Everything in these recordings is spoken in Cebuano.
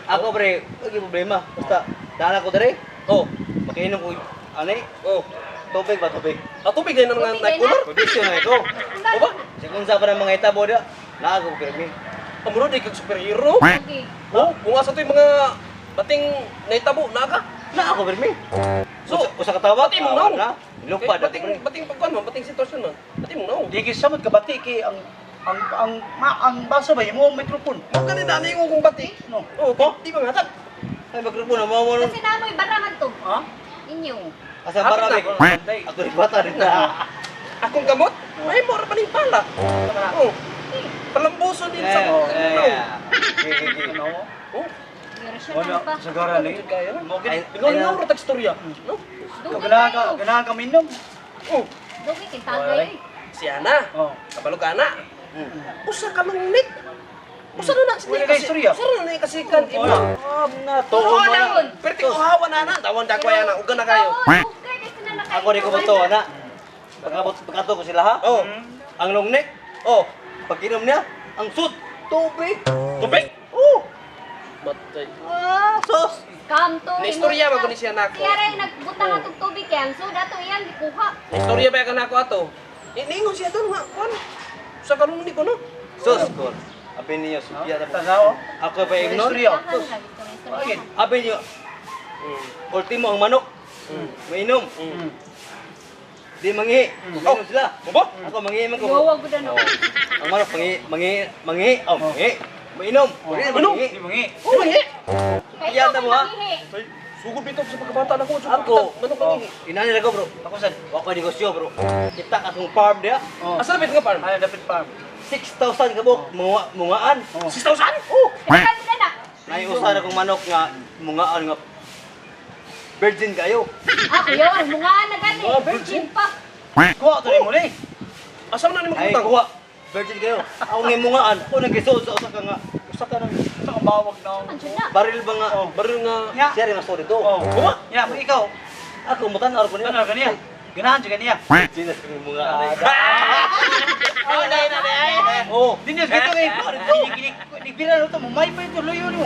Ako pre, wag problema. Basta dala ko dere. Oh, Makiinom ko ani, oh. Tubig ba tubig? Ah, tubig na nang Tubig na na. color. Kondisyon na ito. O ba? Kung sa pa ng mga itabo dia, naa ko pirmi. Amuro di kag superhero. Okay. Oh, kung asa to yung mga bating naitabo naga. Naa ko pirmi. So, So, usa ka tawag, pati mong naong. na. Lupad Bating ako pre. bating pagkuan man, bating sitwasyon man. Bating mong naong. Di gisamot ka bati kay ang basa ba imo ang microphone. Mo gani na ni kung bati. No. Oh, oh, di ba nga tag? Ay magrupo na mo mo. Kasi namoy baraman to. Ha? Inyo. Asa bara Hapit be. na. Ako ni bata din na. Akong gamot, may mo ra pa ning pala. Oh. Palambuso din sa Eh, oh. eh, okay, okay. Ano? Oh, Version Wala pa. sa gara ni. Kaya na. Mo Ay, gid. Ikaw nga ra tag istorya. No? Dugay Ganahan ka, kayo. ganahan ka minom. Oh, Dugay kay tagay. Eh. si Ana. Oh. Kabalo ka na. Usa ka lang nik. Usa na na Wala kay istorya. Usa na na kasi kan imo. Ah, na to Oo, mo na. na. Perti ko hawa na na, tawon da ko na uga na kayo. Oo, dugay kay sila na kayo. Ako di ko ba to ana. Pagkabot pagkato ko sila ha. Oh. Ang long neck, Oh, pag-inom niya, ang suit, tubig. tubig. Oh, Matay. ah, sos. Kam to. Na istorya ba ko ni siya nako? Siya rin nagbutang atong tubig kay ang soda to iyang gikuha. Na istorya ba ka nako ato? Niingon siya doon nga, kuan. Usa ka lang ni ko no. Sos ko. Abi niyo supiya na po. Tanaw. Ako pa ignon. Istorya. Istoryahan lang, istoryahan. Abi niyo, ultimo ang manok. Mainom. Di mangihi. Mainom sila. Obo? Ako mangihi man ko. Yowa gud ano. Ang manok mangihi, mangihi, mangihi. Oh, mangihi. Mainom. Uri na Mainom. mangihi. Di mangi. Oh, mangi. Kay Iyan na mo, ha? mangihi. Sugod bitaw sa pagkabata nako. Ako. Manok mangi. Inani na ko bro. Ako sad. Wa ko negosyo bro. Kita akong farm diya. Oh. Asa na bit nga farm? Ano dapat farm? 6,000 ka buok mungaan. Oh. 6,000? Oh, Kay gud na. Nay usa na kong manok nga mungaan nga virgin kayo. Ah, kuyaw, mungaan na gani. Oh, Virgin pa. Kuha to ni mo ni. Asa man na ni Ay magutang? kuha. Virgin kayo. Ako nga mungaan, ako nang gisod sa usa ka nga Usa ka nang usa ka bawag na. Man jud na. baril ba nga. Oh. Baril nga. Nya. Siya rin mas dito. Oh. Kuma? Nya, ikaw. Ako mutan-ar ko niya. Ano ka niya? Ganahan jud ka niya. Virgin na sa mungaan. Oh, dai na dai. Oh, Di niya gito kay Gini gini to mo may pa ito luyo nimo.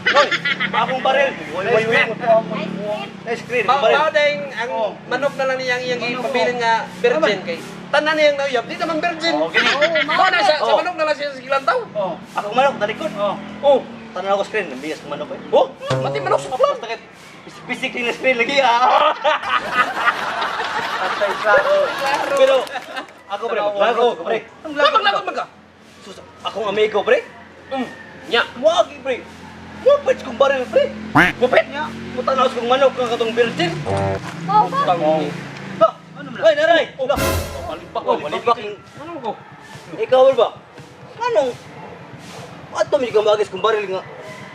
hoy, akong baril. Way way. Nice screen. Na screen Mao akong baril. mao ding ang Oh. manok na lang niyang iyang Manok, ipabilin nga virgin kay tanan niyang nauyab di naman virgin. Oh, gini. Mao na sa Oh. manok na lang siya sa gilantaw. Oh. Akong manok talikod. Oh. Oh, Tanaw ko screen, nabiyas kong manok eh. oh, mati manok sa plan. Basta kay bisik na screen lagi ah. Atay klaro. Pero ako pre, maglagot ko pre. Ang Maglagot man ka. Sus, akong amigo pre. Nya. Muagi pre. Mupit kong baril pre. Mupit. Nya. Mutanaw sa kong manok nga katong virgin. Oh, ba? Tang. Ba? Ano man? Ay, naray! Lah, Palibak oh, malibak yung... Ano ko? Ikaw ba? Anong... Ato mi gamagis kong baril nga.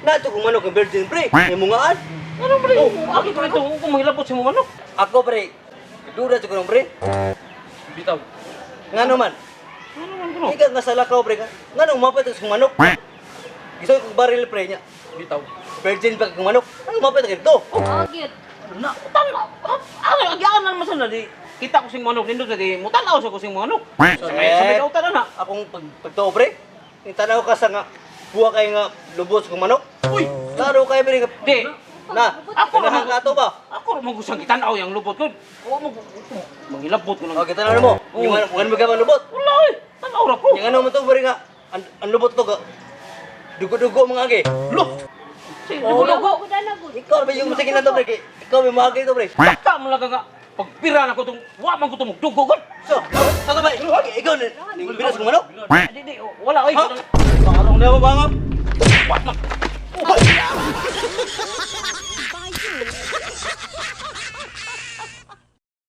Nato kong manok ng virgin pre. May mungaan. Ano pre? Oh, ako to ito kung mahilabot sa mo manok. Ako pre. Duda sa kong pre. Bitaw. Ngano man? Ano man bro? Ikaw nga sa lakaw pre. Ngano mapit sa kong manok? Gisoy kong baril pre niya. Bitaw. Virgin pa kong manok. Ano mapit ka dito? Oh, gyud. Ano na? Tama. Ano, agyaan na naman sa di. Kita ko sing manok nindot sa di. Mutanaw sa ko sing manok. Sa may dautan na na. Akong pagtuo pre. Yung tanaw ka sa nga buwa kay nga lubos kong manok. Uy, Laro kay pre. nga- Di. Na, Ako ganahan naman- ka to ba? Ako ra man gusang gitanaw yang lubot ko. O mo mangilabot ko Oh, nang. kita na mo. Oo. Yung ano, mo ka lubot. Wala eh. Tanaw ra ko. Yung ano mo to pre nga ang lubot to ga. Dugo-dugo mga agi. Lo. Si Dugo dugo. gud na gud. Ikaw ba yung sige na to pre? Ikaw may mga agi to pre. Taka mo lang ka nga. Pagpira na ko tong wa man ko tong dugo gud. So, ako ba? Ikaw ning bilas kong manok. Di di wala oy. Ha? Anong niya ba nga? Wa man.